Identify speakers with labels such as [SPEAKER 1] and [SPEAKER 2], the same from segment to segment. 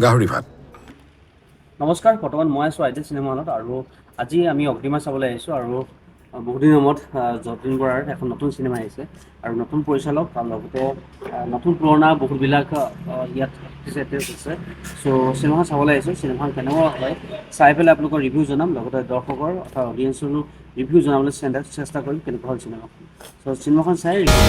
[SPEAKER 1] গাহৰি ভাত।
[SPEAKER 2] নমস্কাৰ, বৰ্তমান মই আছোঁ আইডিয়েল চিনেমা হলত আৰু আজি আমি অগ্নিমা চাবলৈ আহিছোঁ। আৰু বহুদিনৰ মূৰত যতীন বৰাৰ এখন নতুন চিনেমা আহিছে আৰু নতুন পৰিচালক আৰু লগতে নতুন পুৰণা বহুতবিলাক ইয়াত এক্ট্ৰেছ আছে। চ' চিনেমাখন চাবলৈ আহিছোঁ। চিনেমাখন কেনেকুৱা হয় চাই পেলাই আপোনালোকৰ ৰিভিউ জনাম, লগতে দৰ্শকৰ অৰ্থাৎ অডিয়েঞ্চৰো ৰিভিউ জনাবলৈ চেষ্টা কৰিম কেনেকুৱা হ'ল চিনেমাখন। চ' চিনেমাখন চাই review।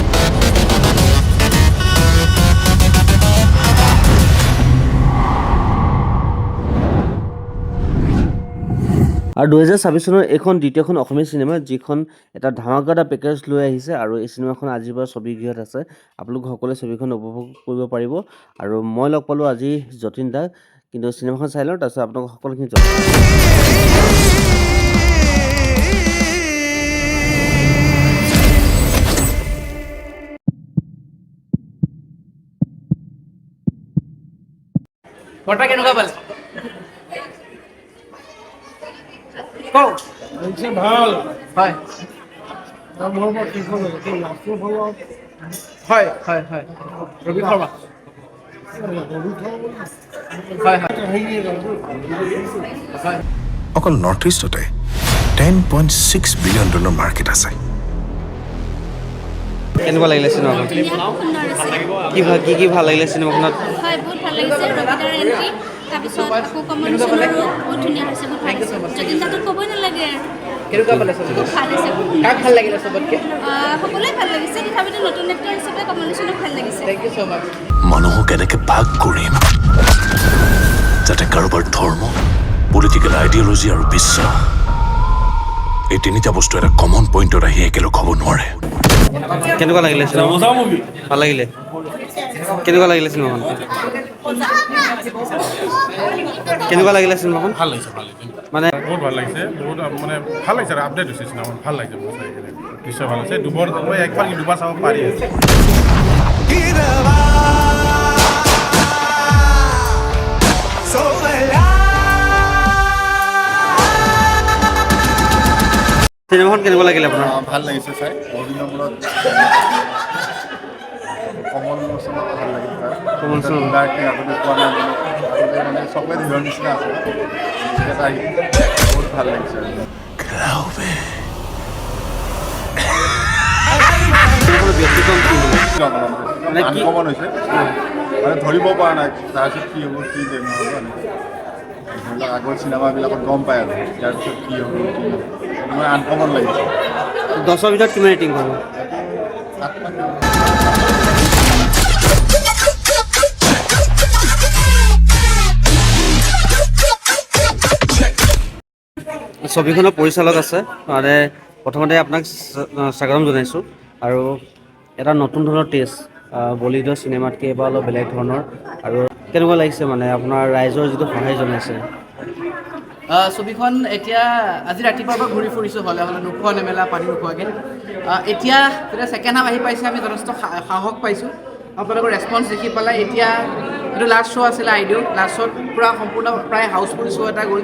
[SPEAKER 2] আৰু 2026 চনৰ এইখন দ্বিতীয়খন অসমীয়া চিনেমা, যিখন এটা ধামাকাদাৰ পেকেজ লৈ আহিছে। আৰু এই চিনেমাখন আজিৰ পৰা ছবিগৃহত আছে, আপোনালোক সকলোৱে ছবিখন উপভোগ কৰিব পাৰিব। আৰু মই লগ পালোঁ আজি যতীন দাক, কিন্তু চিনেমাখন চাই লওঁ, তাৰপিছত আপোনালোকক সকলোখিনি জনাম।
[SPEAKER 3] বৰ্তা, কেনেকুৱা পালে কওক?
[SPEAKER 4] লাগিছে ভাল।
[SPEAKER 3] হয়।
[SPEAKER 4] আৰম্ভৰ পৰা শেষলৈকে লাষ্টৰ ফালত।
[SPEAKER 3] হয় হয় হয় ৰবি শৰ্মা।
[SPEAKER 4] ৰবি শৰ্মা।
[SPEAKER 3] হয় হয়
[SPEAKER 4] কাহিনী এটা।
[SPEAKER 3] হয়।
[SPEAKER 1] অকল নৰ্থ ইষ্টতে $10.6 billion market আছে।
[SPEAKER 2] কেনেকুৱা লাগিলে চিনেমাখন?
[SPEAKER 5] ধুনীয়া, খুব সুন্দৰ হৈছে।
[SPEAKER 2] কি ভাল, কি কি ভাল লাগিলে চিনেমাখনত?
[SPEAKER 5] হয়, বহুত ভাল লাগিছে ৰবিদাৰ এণ্ট্ৰি, তাৰপিছত আকৌ কমল লোচনৰো বহুত ধুনীয়া হৈছে, বহুত ভাল হৈছে। যতীন দাটো ক'বই নালাগে আৰু।
[SPEAKER 3] কেনেকুৱা পালে ছবিখন?
[SPEAKER 5] খুব ভাল হৈছে, খুব সুন্দৰ।
[SPEAKER 3] কাক ভাল লাগিলে চবতকে?
[SPEAKER 5] সকলোৱে ভাল লাগিছে, তথাপিতো নতুন এক্টৰ হিচাপে কমল লোচনক ভাল লাগিছে।
[SPEAKER 3] Thank you so much.
[SPEAKER 6] মানুহক এনেকে ভাগ কৰিম যাতে কাৰোবাৰ ধৰ্ম, পলিটিকেল আইডিঅলজি আৰু বিশ্বাস, এই তিনিটা বস্তু এটা কমন পইণ্টত আহি একেলগ হ'ব নোৱাৰে।
[SPEAKER 2] কেনেকুৱা লাগিলে চিনেমা? ভাল লাগিলে? কেনেকুৱা লাগিলে চিনেমাখন? কেনেকুৱা লাগিলে চিনেমাখন?
[SPEAKER 7] ভাল লাগিছে, ভাল লাগিছে।
[SPEAKER 2] মানে
[SPEAKER 7] বহুত ভাল লাগিছে, বহুত মানে ভাল লাগিছে আৰু আপডেট হৈছে চিনেমাখন, ভাল লাগিছে মোৰ চাই কিনে। নিশ্চয় ভাল হৈছে। দুবাৰ, মই একবাৰ কি দুবাৰ চাব পাৰি।
[SPEAKER 2] চিনেমাখন কেনেকুৱা লাগিলে আপোনাৰ?
[SPEAKER 8] ভাল লাগিছে চাই। বহুত দিনৰ মূৰত কমল লোচনক ভাল লাগিল তাৰ।
[SPEAKER 2] কমল লোচন।
[SPEAKER 8] গুণ্ডা এক্টিং আগতে পোৱা নাই, মানে আগতে মানে চকলেট হিৰোৰ নিচিনা আছিল, এতিয়া আহি বহুত ভাল লাগিছে আৰু।
[SPEAKER 6] Glaube.
[SPEAKER 2] চিনেমাখনৰ ব্যতিক্ৰম কি মানে? মানে কি-
[SPEAKER 8] আনকমন হৈছে, মানে ধৰিব পৰা নাই তাৰপিছত কি হ'ব, কি নহ'ব। এনেকৈ ধৰি লওক আগৰ চিনেমাবিলাকত গম পায় আৰু ইয়াৰ পিছত কি হ'ব, কি নহ'ব। মানে আনকমন লাগিছে।
[SPEAKER 2] 10ৰ ভিতৰত কিমান ৰেটিং কৰিব?
[SPEAKER 8] 8 মান দিওঁ।
[SPEAKER 2] ছবিখনৰ পৰিচালক আছে, মানে প্ৰথমতে আপোনাক স্বাগতম জনাইছোঁ। আৰু এটা নতুন ধৰণৰ টেষ্ট, বলিউডৰ চিনেমাতকৈ এইবাৰ অলপ বেলেগ ধৰণৰ, আৰু কেনেকুৱা লাগিছে, মানে আপোনাৰ ৰাইজৰ যিটো সঁহাৰি জনাইছে?
[SPEAKER 3] ছবিখন এতিয়া আজি ৰাতিপুৱাৰ পৰা ঘূৰি ফুৰিছোঁ হলে হলে, নোখোৱা নেমেলা, পানী নোখোৱাকৈ। এতিয়া যেতিয়া ছেকেণ্ড হাফ আহি পাইছে, আমি যথেষ্ট সাহস পাইছোঁ আপোনালোকৰ ৰেচপঞ্চ দেখি পেলাই। এতিয়া এইটো লাষ্ট শ্ব' আছিলে আইডিঅ', লাষ্ট শ্ব'ত পূৰা সম্পূৰ্ণ প্ৰায় হাউচফুল শ্ব' এটা গ'ল।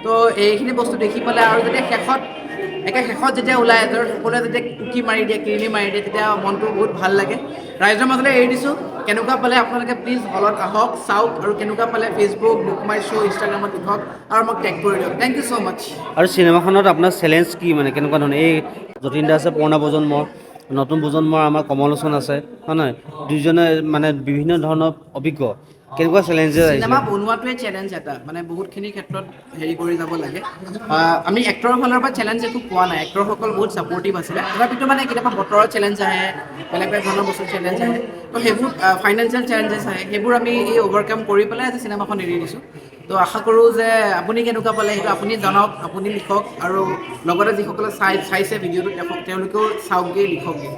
[SPEAKER 3] তো এইখিনি বস্তু দেখি পেলাই আৰু যেতিয়া শেষত, একে শেষত যেতিয়া ওলাই, ধৰ সকলোৱে যেতিয়া উকি মাৰি দিয়ে, কিৰিলি মাৰি দিয়ে, তেতিয়া মনটো বহুত ভাল লাগে। ৰাইজৰ মাজলৈ এৰি দিছোঁ, কেনেকুৱা পালে আপোনালোকে প্লিজ হলত আহক, চাওক আৰু কেনেকুৱা পালে ফেচবুক, বুক মাই শ্ব', ইনষ্টাগ্ৰামত লিখক আৰু মোক টেগ কৰি দিয়ক। Thank you so much.
[SPEAKER 2] আৰু চিনেমাখনত আপোনাৰ চেলেঞ্জ কি, মানে কেনেকুৱা ধৰণৰ? এই যতীন দা আছে, পুৰণা প্ৰজন্ম, নতুন প্ৰজন্মৰ আমাৰ কমল লোচন আছে, হয় নহয়? দুইজনে মানে বিভিন্ন ধৰণৰ অভিজ্ঞ, কেনেকুৱা চেলেঞ্জেছ আহিছিলে?
[SPEAKER 3] চিনেমা বনোৱাটোৱে চেলেঞ্জ এটা, মানে বহুতখিনি ক্ষেত্ৰত হেৰি কৰি যাব লাগে। আমি এক্টৰৰ ফালৰ পৰা চেলেঞ্জ একো পোৱা নাই, এক্টৰসকল বহুত ছাপৰ্টিভ আছিলে। তথাপিতো মানে কেতিয়াবা বতৰৰ চেলেঞ্জ আহে, বেলেগ বেলেগ ধৰণৰ বস্তুৰ চেলেঞ্জ আহে, তো সেইবোৰ ফাইনেন্সিয়েল চেলেঞ্জেছ আহে, সেইবোৰ আমি এই অভাৰকাম কৰি পেলাই আজি চিনেমাখন এৰি দিছোঁ। তো আশা কৰোঁ যে আপুনি কেনেকুৱা পালে সেইটো আপুনি জনাওক, আপুনি লিখক আৰু লগতে যিসকলে চাইছে ভিডিঅ'টো, তেওঁলোকেও চাওকগৈ, লিখকগৈ।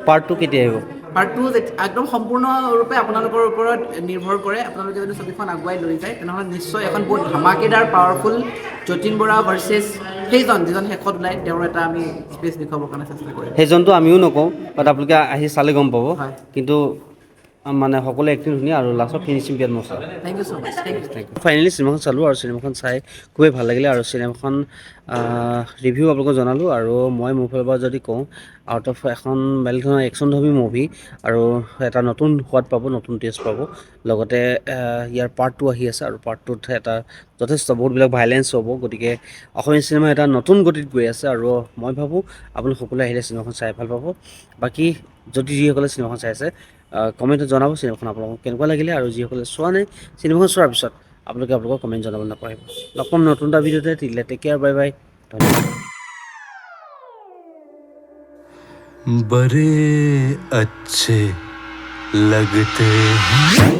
[SPEAKER 2] পাৰ্ট টু কেতিয়া আহিব?
[SPEAKER 3] পাৰ্ট টু একদম সম্পূৰ্ণৰূপে আপোনালোকৰ ওপৰত নিৰ্ভৰ কৰে। আপোনালোকে যদি ছবিখন আগুৱাই লৈ যায়, তেনেহ'লে নিশ্চয় এখন বহুত ধামাকেদাৰ, পাৱাৰফুল যতীন বৰা ভাৰ্চেছ সেইজন যিজন শেষত ওলায়, তেওঁৰ এটা আমি স্পেচ দেখুৱাবৰ কাৰণে চেষ্টা কৰিম।
[SPEAKER 2] সেইজনটো আমিও নকওঁ, বাট আপোনালোকে আহি চালে গম পাব।
[SPEAKER 3] হয়।
[SPEAKER 2] কিন্তু মানে সকলো এক্টিং ধুনীয়া আৰু লাষ্টৰ ফিনিচিং বিৰাট মজা।
[SPEAKER 3] Thank you so much, thank you, thank you.
[SPEAKER 2] Finally চিনেমাখন চালোঁ আৰু চিনেমাখন চাই খুবেই ভাল লাগিলে আৰু চিনেমাখন ৰিভিউ আপোনালোকক জনালোঁ। আৰু মই মোৰ ফালৰ পৰা যদি কওঁ, আউট অফ এখন বেলেগ ধৰণৰ একশ্যনধৰ্মী মুভি আৰু এটা নতুন সোৱাদ পাব, নতুন টেষ্ট পাব। লগতে ইয়াৰ পাৰ্ট 2 আহি আছে আৰু পাৰ্ট 2ত এটা যথেষ্ট বহুতবিলাক ভাইলেঞ্চ হ'ব। গতিকে অসমীয়া চিনেমা এটা নতুন গতিত গৈ আছে আৰু মই ভাবোঁ আপোনালোক সকলোৱে আহিলে চিনেমাখন চাই ভাল পাব। বাকী যদি যিসকলে চিনেমাখন চাই আছে, কমেণ্টত জনাব চিনেমাখন আপোনালোকক কেনেকুৱা লাগিলে। আৰু যিসকলে চোৱা নাই, চিনেমাখন চোৱাৰ পিছত আপোনালোকে আপোনালোকৰ কমেণ্ট জনাব নাপাহৰিব। লগ পাম নতুন এটা ভিডিঅ'তে। Till take care, bye bye, ধন্যবাদ।
[SPEAKER 6] बड़े अच्छे लगते हैं।